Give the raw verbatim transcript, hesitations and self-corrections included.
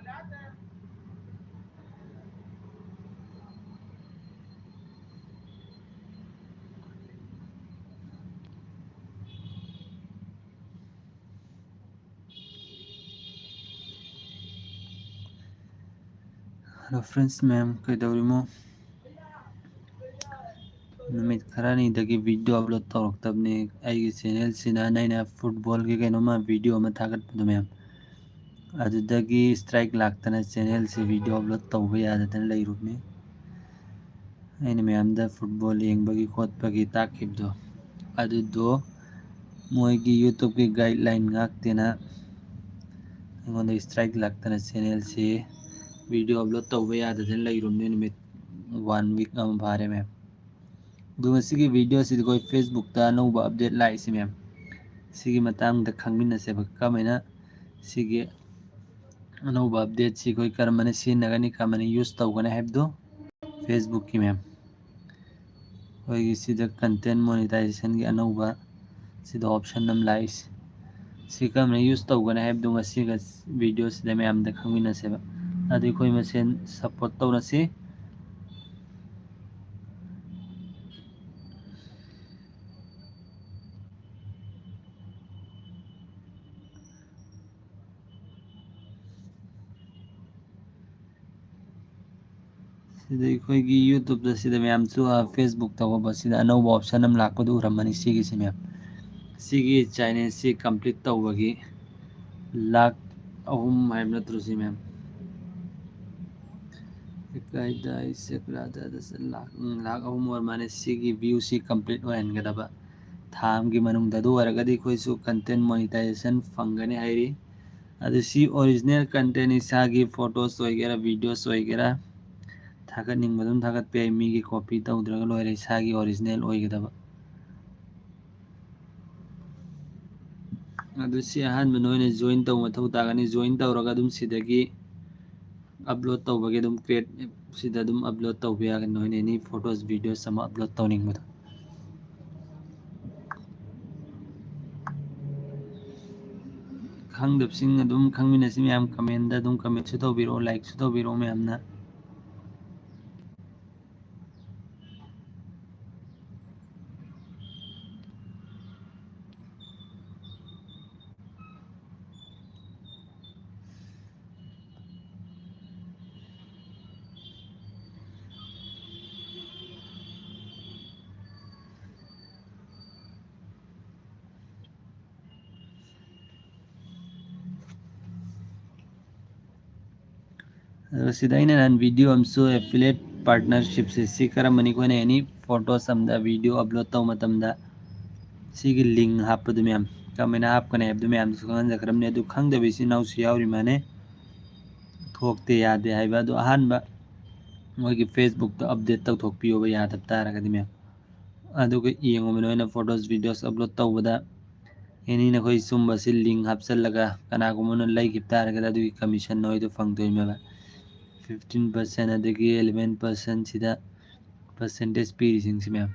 Hello friends ꯃꯌꯥꯝ, ꯀꯩꯗꯧꯔꯤꯃꯣ? ꯅꯨꯃꯤꯠ ꯈꯔꯅꯤꯗꯒꯤ video upload ꯇꯧꯔꯛꯇꯕꯅꯤ꯫ ꯑꯩꯒꯤ channelꯁꯤꯅ ꯑꯩꯅ footballꯒꯤ ꯀꯩꯅꯣꯝꯃ video ꯑꯃ ꯊꯥꯒꯠꯄꯗꯣ ꯃꯌꯥꯝ, ꯑꯗꯨꯗꯒꯤ strike ꯂꯥꯛꯇꯅ channelꯁꯤ video upload ꯇꯧꯕ ꯌꯥꯗꯗꯅ ꯂꯩꯔꯨꯕꯅꯤ꯫ ꯑꯩꯅ ꯃꯌꯥꯝꯗ football ꯌꯦꯡꯕꯒꯤ ꯈꯣꯠꯄꯒꯤ ꯇꯥꯛꯈꯤꯕꯗꯣ, ꯑꯗꯨꯗꯣ ꯃꯣꯏꯒꯤ YouTubeꯀꯤ guideline ꯉꯥꯛꯇꯦꯅ ꯑꯩꯉꯣꯟꯗ strike ꯂꯥꯛꯇꯅ channelꯁꯤ video upload ꯇꯧꯕ ꯌꯥꯗꯗꯅ ꯂꯩꯔꯨꯕꯅꯤ ꯅꯨꯃꯤꯠ one week ꯑꯃ ꯐꯥꯔꯦ ꯃꯌꯥꯝ꯫ ꯑꯗꯨ ꯉꯁꯤꯒꯤ videoꯁꯤꯗ ꯑꯩꯈꯣꯏ Facebookꯇ ꯑꯅꯧꯕ update ꯂꯥꯛꯏꯁꯤ ꯃꯌꯥꯝ, ꯁꯤꯒꯤ ꯃꯇꯥꯡꯗ ꯈꯪꯃꯤꯟꯅꯁꯦꯕ꯫ ꯀꯃꯥꯏꯅ ꯁꯤꯒꯤ ꯑꯅꯧꯕ updateꯁꯤ ꯑꯩꯈꯣꯏ ꯀꯔꯝꯕꯅ ꯁꯤꯖꯤꯟꯅꯒꯅꯤ, ꯀꯔꯝꯕꯅ use ꯇꯧꯒꯅꯤ ꯍꯥꯏꯕꯗꯣ Facebookꯀꯤ ꯃꯌꯥꯝ꯫ ꯑꯩꯈꯣꯏꯒꯤ ꯁꯤꯗ content monetizationꯒꯤ ꯑꯅꯧꯕ ꯁꯤꯗ option ꯑꯃ ꯂꯥꯛꯏꯁꯦ, ꯁꯤ ꯀꯔꯝꯕꯅ use ꯇꯧꯒꯅꯤ ꯍꯥꯏꯕꯗꯣ ꯉꯁꯤꯒ videoꯁꯤꯗ ꯃꯌꯥꯝꯗ ꯈꯪꯃꯤꯟꯅꯁꯦꯕ꯫ ꯑꯗꯨ ꯑꯩꯈꯣꯏ ꯃꯁꯦꯟ support ꯇꯧꯅꯁꯤ꯫ ꯁꯤꯗ ꯑꯩꯈꯣꯏꯒꯤ YouTubeꯇ ꯁꯤꯗ ꯃꯌꯥꯝꯁꯨ, ꯑ, Facebookꯇ ꯍꯧꯕ ꯁꯤꯗ ꯑꯅꯧꯕ option ꯑꯃ ꯂꯥꯛꯄꯗꯨ ꯎꯔꯝꯃꯅꯤ꯫ ꯁꯤꯒꯤꯁꯤ ꯃꯌꯥꯝ, ꯁꯤꯒꯤ channelꯁꯤ complete ꯇꯧꯕꯒꯤ ꯂꯥꯛ ꯑꯍꯨꯝ ꯍꯥꯏꯕ ꯅꯠꯇ꯭ꯔꯣ ꯁꯤ ꯃꯌꯥꯝ? ꯏꯀꯥꯏꯗ ꯑꯩꯁꯦ ꯀꯔꯥꯗ ꯂꯥꯛ, ꯎꯝ, ꯂꯥꯛ ꯑꯍꯨꯝ ꯑꯣꯏꯔ ꯃꯥꯜꯂꯦ ꯁꯤꯒꯤ viewꯁꯤ complete ꯑꯣꯏꯍꯟꯒꯗꯕ꯫ ꯊꯥ ꯑꯃꯒꯤ ꯃꯅꯨꯡꯗ ꯑꯗꯨ ꯑꯣꯏꯔꯒꯗꯤ ꯑꯩꯈꯣꯏꯁꯨ content monetization ꯐꯪꯒꯅꯤ ꯍꯥꯏꯔꯤ꯫ ꯑꯗꯨ ꯁꯤ original content, ꯏꯁꯥꯒꯤ photos ꯑꯣꯏꯒꯦꯔꯥ videos ꯑꯣꯏꯒꯦꯔꯥ ꯊꯥꯒꯠꯅꯤꯡꯕ ꯑꯗꯨꯝ ꯊꯥꯒꯠꯄ ꯌꯥꯏ꯫ ꯃꯤꯒꯤ copy ꯇꯧꯗ꯭ꯔꯒ ꯂꯣꯏꯔꯦ, ꯏꯁꯥꯒꯤ original ꯑꯣꯏꯒꯗꯕ꯫ ꯑꯗꯨ ꯁꯤ ꯑꯍꯥꯟꯕ ꯅꯣꯏꯅ join ꯇꯧꯕ ꯃꯊꯧ ꯇꯥꯒꯅꯤ꯫ Join ꯇꯧꯔꯒ ꯑꯗꯨꯝ ꯁꯤꯗꯒꯤ upload ꯇꯧꯕꯒꯤ ꯑꯗꯨꯝ create ꯁꯤꯗ ꯑꯗꯨꯝ upload ꯇꯧꯕ ꯌꯥꯒꯅꯤ꯫ ꯅꯣꯏꯅ any photos videos ꯑꯃ upload ꯇꯧꯅꯤꯡꯕꯗꯣ꯫ ꯈꯪꯗꯕꯁꯤꯡ ꯑꯗꯨꯝ ꯈꯪꯃꯤꯟꯅꯁꯤ ꯃꯌꯥꯝ, comment ꯑꯗꯨꯝ comment ꯁꯨ ꯇꯧꯕꯤꯔꯛꯑꯣ, like ꯁꯨ ꯇꯧꯕꯤꯔꯛꯑꯣ ꯃꯌꯥꯝꯅ꯫ ꯑꯗꯨꯒ ꯁꯤꯗ ꯑꯩꯅ ꯅꯍꯥꯟ video ꯑꯃꯁꯨ, affiliate partnership ꯁꯦ, ꯁꯤ ꯀꯔꯝꯕꯅꯤ? ꯑꯩꯈꯣꯏꯅ any photos ꯑꯝꯗ video upload ꯇꯧꯕ ꯃꯇꯝꯗ ꯁꯤꯒꯤ link ꯍꯥꯞꯄꯗꯨ ꯃꯌꯥꯝ, ꯀꯃꯥꯏꯅ ꯍꯥꯞꯀꯅꯤ ꯍꯥꯏꯕꯗꯨ ꯃꯌꯥꯝꯗꯁꯨ ꯈꯪꯍꯟꯖꯈ꯭ꯔꯕꯅꯤ꯫ ꯑꯗꯨ ꯈꯪꯗꯕ ꯏꯆꯤꯟ ꯏꯅꯥꯎꯁꯨ ꯌꯥꯎꯔꯤ ꯃꯥꯜꯂꯦ, ꯊꯣꯛꯇꯦ ꯌꯥꯗꯦ ꯍꯥꯏꯕ꯫ ꯑꯗꯨ ꯑꯍꯥꯟꯕ ꯃꯣꯏꯒꯤ Facebook ꯇ update ꯇꯧꯊꯣꯛꯄꯤꯌꯣꯕ, ꯌꯥꯗꯕ ꯇꯥꯔꯒꯗꯤ ꯃꯌꯥꯝ꯫ ꯑꯗꯨꯒ ꯌꯦꯡꯉꯣꯕ, ꯅꯣꯏꯅ photos videos upload ꯇꯧꯕꯗ any ꯅꯈꯣꯏ ꯁꯨꯝꯕꯁꯤ link ꯍꯥꯞꯆꯜꯂꯒ ꯀꯅꯥꯒꯨꯝꯕꯅ ꯂꯩꯈꯤꯕ ꯇꯥꯔꯒꯗꯤ ꯑꯗꯨꯒꯤ commission ꯅꯣꯏꯗꯣ ꯐꯪꯗꯣꯏꯅꯦꯕ꯫ Fifteen percent ꯑꯗꯒꯤ eleven percent ꯁꯤꯗ percentage ꯄꯤꯔꯤꯁꯤꯡꯁꯤ ꯃꯌꯥꯝ꯫